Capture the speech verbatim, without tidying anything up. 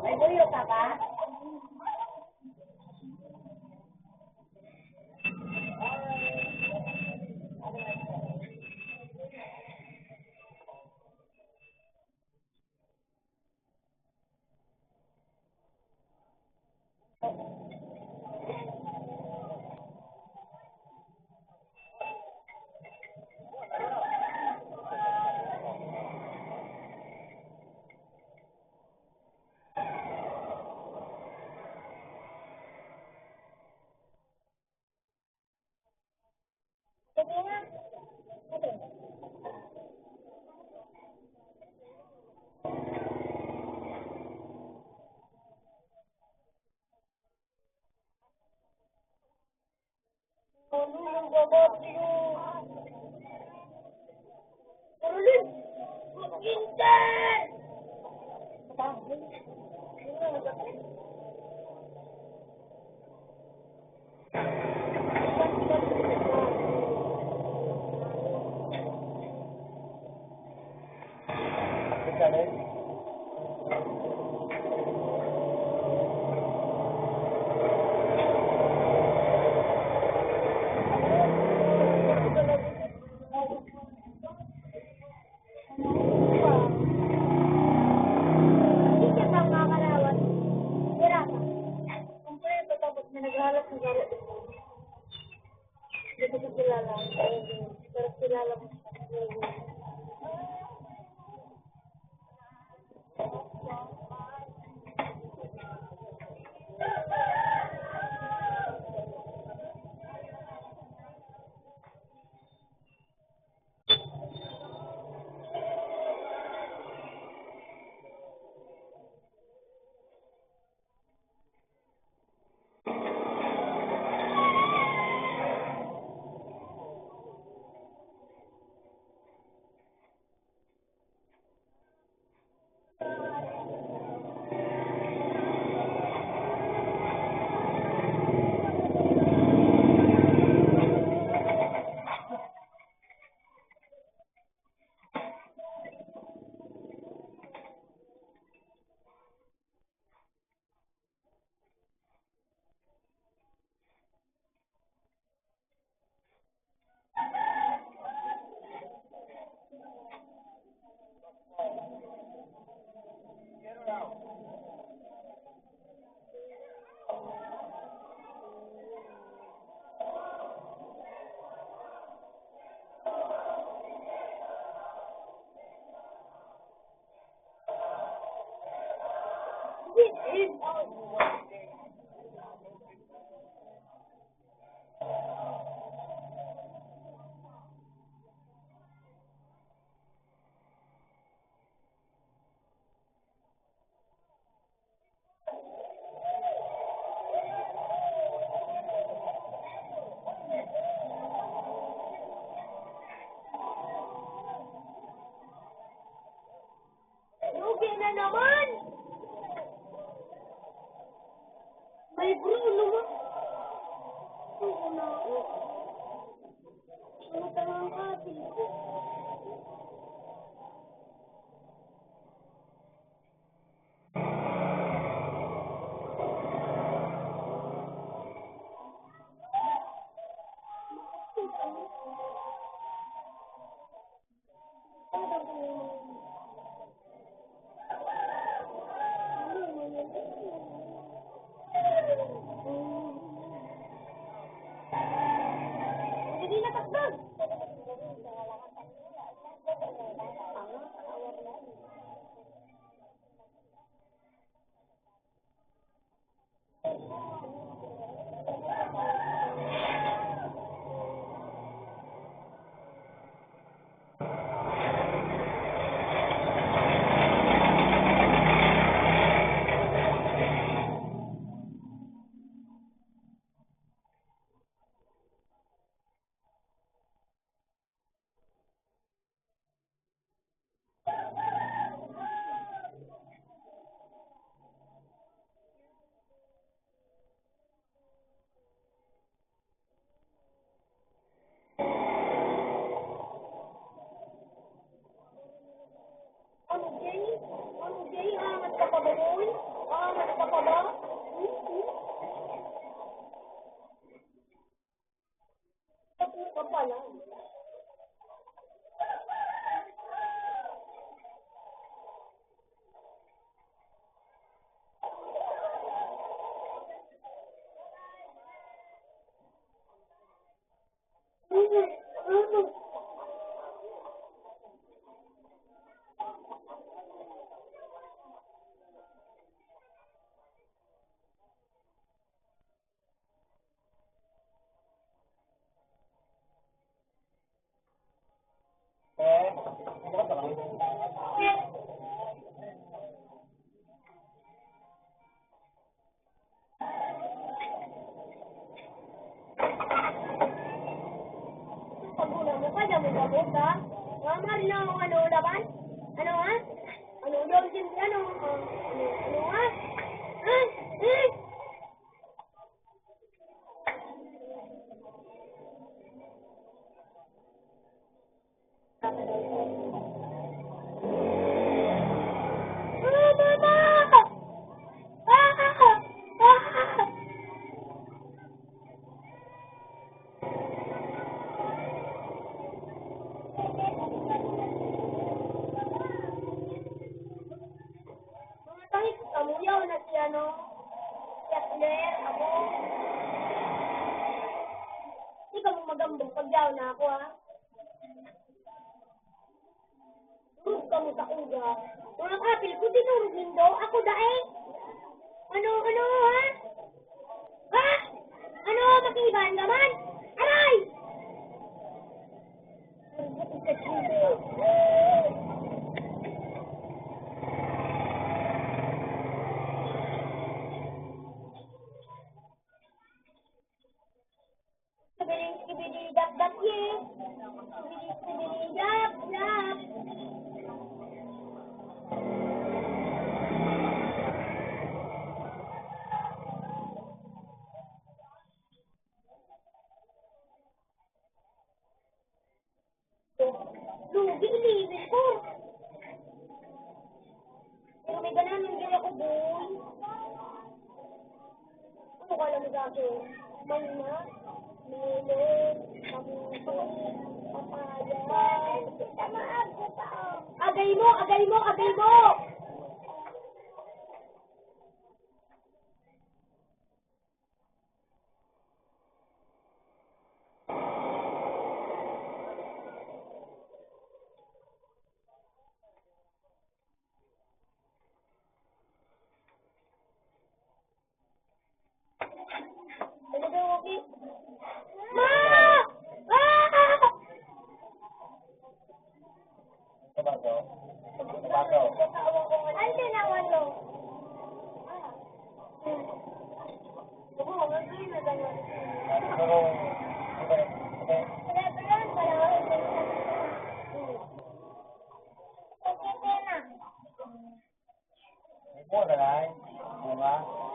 May buyo ka ba? Hindi siya tama kalawan. Pira ka. Kompleto tapos may naghahalat ng garo. Hindi ko siya kilala. Pero kilala mo siya. Lugi na naman! May Bruno mo? Oo na ako. Ano talaga ang ating ko? Hindi na takbo! Paguna mo pa, dyan mo ba mo ka? Mama, ano, ano, laban? Ano, ha? Ano, yun, yun, ano, ah, ano, ano, ha? Ha? Eh? Ah, mama! Ah! Ah! Mga tangis, kamuyaw na si ano, si Asler, ako. Di kamo magambog, pagyaw na ako, ha? Durog kamo sa uga. Mga kapil ko, dinurog nindo. Ako dai. Ano, ano, ha? Ha? Ano, makiiban ka man? Aray! Skibidi, skibidi, dap, dap, ye. Skibidi, skibidi, dap, dap. Lugi, iniwi ko. Pero may ganun, hindi ako, boy. Ano ka alam sa akin? May na, melon, kamote, papaya. Agay mo, agay mo, agay mo! Ma! Ah! Sabato? Sabato. Ay, tinawan mo. Pero, okay. Reverend, wala ko yung Ito na lang. Bunga.